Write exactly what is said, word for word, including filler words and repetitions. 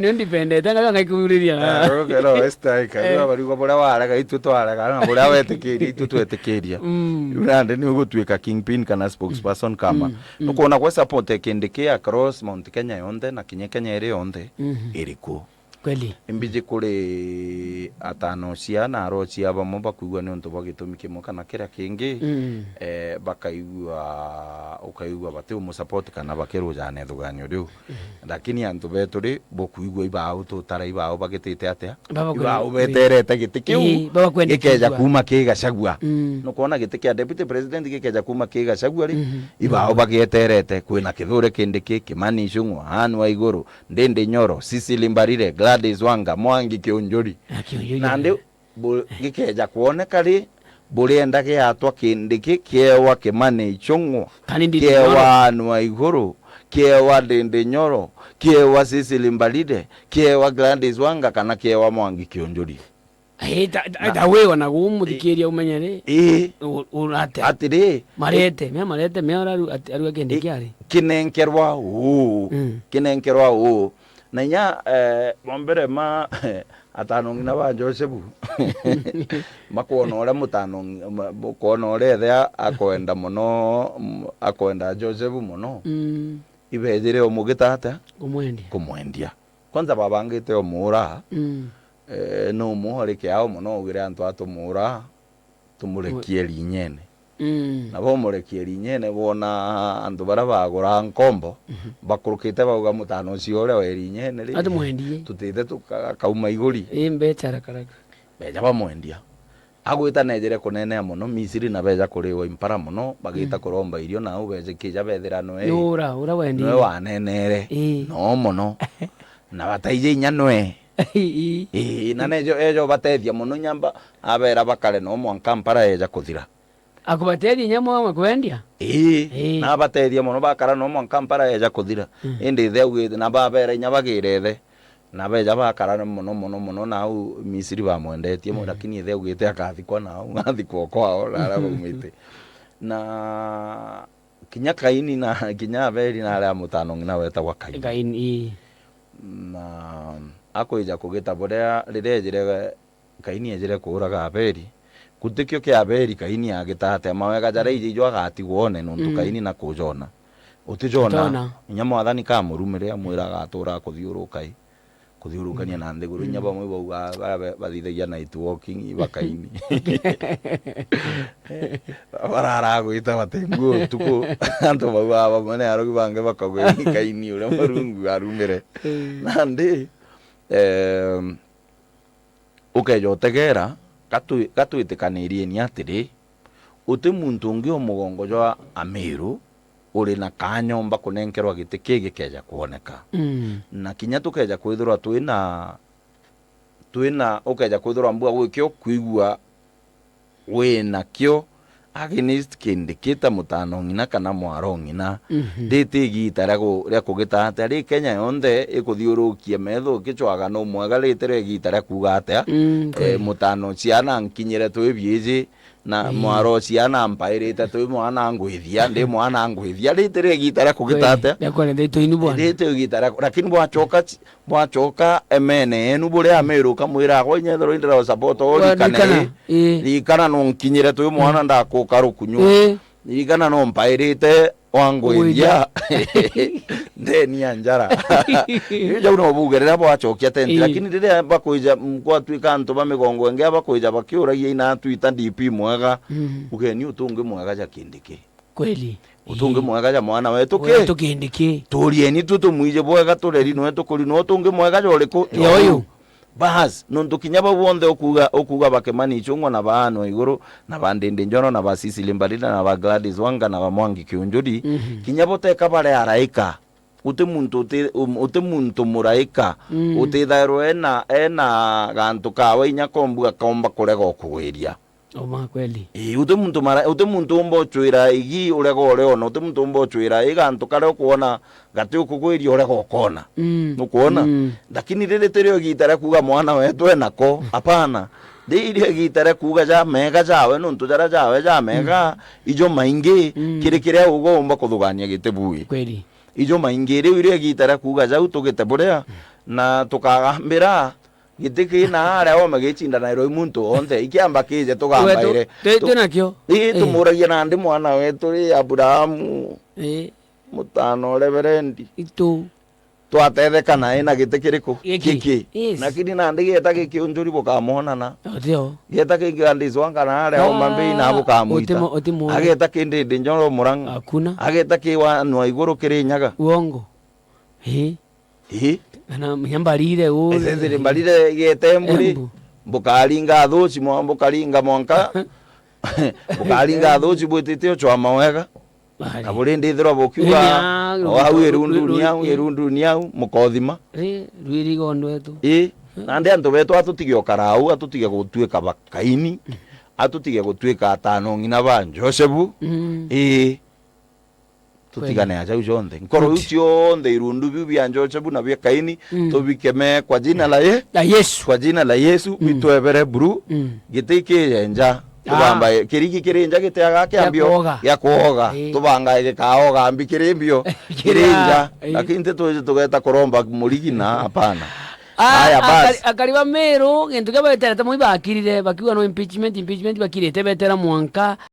Ni ndipendete, ngacoka ngaikuuriria. Eh, ruru kero Esther, ikaigua Eh. bariuga buria warega, itu twarega, na buria wetikiria, itu twetikiria. Mm. Riu nandi ni ugutuika kingpin kana spokesperson kama. Mm, mm. Nukwona gwe support ya Kindiki across Mount Kenya yonthe na kinya Kenya iri yonthe Mhm. iriku? Kweli. Imbiji kuri atano cia na aro cia bamwe bakwigua ni untu bwa gitumi kimwe kana kiria kingi, Mm. eh, bakaigua, ukaigua bati umusupport kana bakirujana ithuganio riu. Lakini antu betu ri, bukwigua ibau tutara ibau bagitite atia? Baba kwenda Ibau kwigua. beterete giti kiu Ii, baba kwenda gikeja kwigua. kuma ki Gachagua. Mm. Nukwona giti kia deputy president gikeja kuma ki Gachagua ri, Mhm. ibau bagieterete. Kwina Kithure Kindiki, Kimani Ichung'wa, Anne Waiguru, Ndindi Nyoro, Cecily Mbarire, Gladys Wanga, Mwangi Kiunjuri. Na Kiunjuri. Nandi bu-, gikeja kwoneka ri, burienda giatwa Kindiki, kiewa Kimani Ichung'wa, Kani Ndindi kiewa Nyoro. Anne Waiguru, kiewa Ndindi Nyoro, kiewa Cecily Mbarire, kiewa Gladys Wanga, kana kiewa Mwangi Kiunjuri? Ii, ta, ta, Na ta wi ona guu muthikiria umenye ri, Ii. u-, urate. Atiri, Marete, mea marete, mea uraru-, ati-, aruga Kindiki ari. kinenkerwa uu, Mm. kinenkerwa uu. Na inya, eh, bombere ma, atano ng'ina ba Josefu. Makwona uria mutano ng'ina, ma-, makwona uria ithe a-, akwenda mono, m-, akwenda Josefu mono. Mm. Ibejire umugita atia? Kumwendia. Kumwendia. Kwanza babangite umuura, Mm. eh, no umuhorike ao mono ugire antu a tumuura, tumurekie rinyene. Mm. Na bamurekie rinyene, boona antu baria bagura nkombo, Mhm. bakurukite bauga, "Mutano ucio uria we rinyene ri, Ati mwendie. tutite tuka-, kauma iguri." Ii, mbecha rakaraka. Beja bamwendia. Agwita nejire kunenea mono Misiri na beja kuriwa impara mono, bagita Mm. kuromba irio, na au beje kija bethira nwe, Nura, ura wendirie. nwe wanenere. Ii. No mono. Na bataije inya nwe. Ii. Ii, na nejo, ejo batethia mono nyamba, abera bakare no mwanka mpara eja kuthira. Akubatethia inya mwa kwendia? Ii, Ii. na abatethia mono bakara no mwanka mpara eja kuthira. Mm. Indi ithe augite, na babera inya bagire ithe. Na beja bakara mono, mono, mono, na au Misiri bamwendetie mono, Mm. lakini ithe augite akathikwa na au, athikwa kwao, na aria baumite. Na kinya Kaini na, kinya Abeli na aria mutano ng'ina wetagwa Kaini. Kaini, ii. Na akwija kugita buria, riria ejire, Kaini ejire kuuraga Abeli, gutikio kia Abeli Kaini agita atia, mawega jaria iji ijo agatigwa one nontu Mm. Kaini na kujona. Utijona. Utona. Inya Mwathani kamurumire, amwira agatura akuthiuruka i. Kuthiurukania Mm. na nthiguru. Inya Mm. bamwe bauga, baria be-, bathithagia night walking, iba Kaini. Barara gwita bati nguo utuku. Antu bauga bamwe ni arogi, bangi bakauga ni Kaini uria Murungu arumire. Mm. Nandi, em, ukeja utegera, gatwi-, gatwitikanirie ni atiri, uti muntu ungi o mugongo jwa Amiru uri na kaanya umba kunenkerwa giti kii gikeja kwoneka. Mm. Na kinya tukeja kwithirwa twina, twina, ukeja kwithirwa mbuga gwikio kwigua wina kio against Kindiki ta mutano ng'ina kana mwaro ng'ina, Mhm. riti igita ria gu-, ria kugita atia? Ri Kenya yonthe ikuthiurukia metho ikicwaga no mwega, riti ria igita ria kuuga atia? Mm, Eh, kweli. Mutano ciana nkinyire twi biiji, na Ii. mwaro ciana mpairite twi mwana ngwithia, ndi mwana ngwithia, riti ria igita ria kugita Kweli. atia? Ria kwendeitwe ini bwana. Riti igita ria, lakini bwachoka ci-, Bwachoka emene yenu buria Amiru ukamwira, "Agwe inya ethirwa indira support, Wa-, urikane, ririkana, ii. ririkana no nkinyire twi mwana Mm. ndakuka rukunyu. Ii. Ririkana no mpairite wangwithia." Ngwithia. Ndeni ya njara. Riu jau no buge riria bwachokia tenti, Ii. lakini riria bakwija, m-, gwatuika antu ba migongo ingi bakwija bakiuragia ina twita D P mwega, Mm. ugeni utungi mwega ja Kindiki. Kweli. Utungi Ii. mwega ja mwana wetu ki? Wetu Kindiki. Turieni tu tumwije bwega tureri nwe tukuri no utungi mwega ja uriku? Ja uyu. Bas, nontu kinya bau bonthe ukuga, ukuga ba Kimani Ichung'wa na ba Anne Waiguru, na ba Ndindi Nyoro, na ba Cecily Mbarire, na ba Gladys Wanga, na ba Mwangi Kiunjuri, Mhm. kinya bo teka bari araika. Uti muntu uti, um, uti muntu muraika, Mm. utithairwe ena, ena gantu kawe inya kombu gakomba kurega ukugwiria. Uma kweli. Ii, uti muntu mara-, uti muntu umba ucwira igi urega uriona, uti muntu umba ucwira i gantu karia ukuona gati ukugwiria urega ukona. Mm. Nukwona? Mm. Lakini riri tirio igita ria kuuga mwana wetu enako, apana. Ririo igita ria kuuga ja mega jawe, nontu jaria jawe ja mega, Mm. ijo maingi, Mm. kiri kiria ugumba kuthugania giti bui. Kweli. Ijo maingi, riu irio igita ria kuuga jau tugite buria, Mm. na tukagambira giti kina aria ome gicindanairwa i muntu wonthe, ikiamba kije tugambaire. Twi nakio. Ii, tumuragia nandi mwana wetu ri Aburahamu, mutano reverendi. Itu. Twatetheka nae na giti kiriku? Giki. Giki. Yes. Lakini nandi gieta giki unjuri bukamwonana. Otio. Gieta kingi andicwanga na aria oma mbei na bukamwita. Ageta kindi ndi njoro murang. Hakuna. Ageta ki wanwa iguru kiri nyaga. Uongo. Ii. Ii. Kana mbarire u. Ethethire mbarire gete mburi. Embu. Mbukaringa thuci mwa-, mbukaringa mwanka. Mbukaringa thuci bwitite uchwama wega. Na buri ndithirwa bukiuga, "Au irunduni au, irunduni au, mukothima." Ri, rwirigo ndwetu. Ii, nandi antu betu atutige ukara au, atutige gutuika ba Kaini, atutige gutuika atano ng'ina ba Josefu. Mm. Ii. Tutigane na jau jonthe. Nkoro iu cionthe, irundu biu bia Josefu na bia Kaini, tubikeme kwa jina la Ye-, la Yesu. Kwa jina la Yesu, bitwebere buru, giti kijenja. Tubambae, kirigi kiri nja giteaga kiambio gia kuoga. Gia kuoga. Ii. Tubangae gikaoga mbi kiri mbio. Kiri nja. Ii. Lakini ti tu-, tugeta kuromba murigi na, hapana. Ah, haya, basi. Akari, akari ba Meru, gintu kia baeterete moi bakirire, bakiuga no impeachment, impeachment, bakirite betera mwanka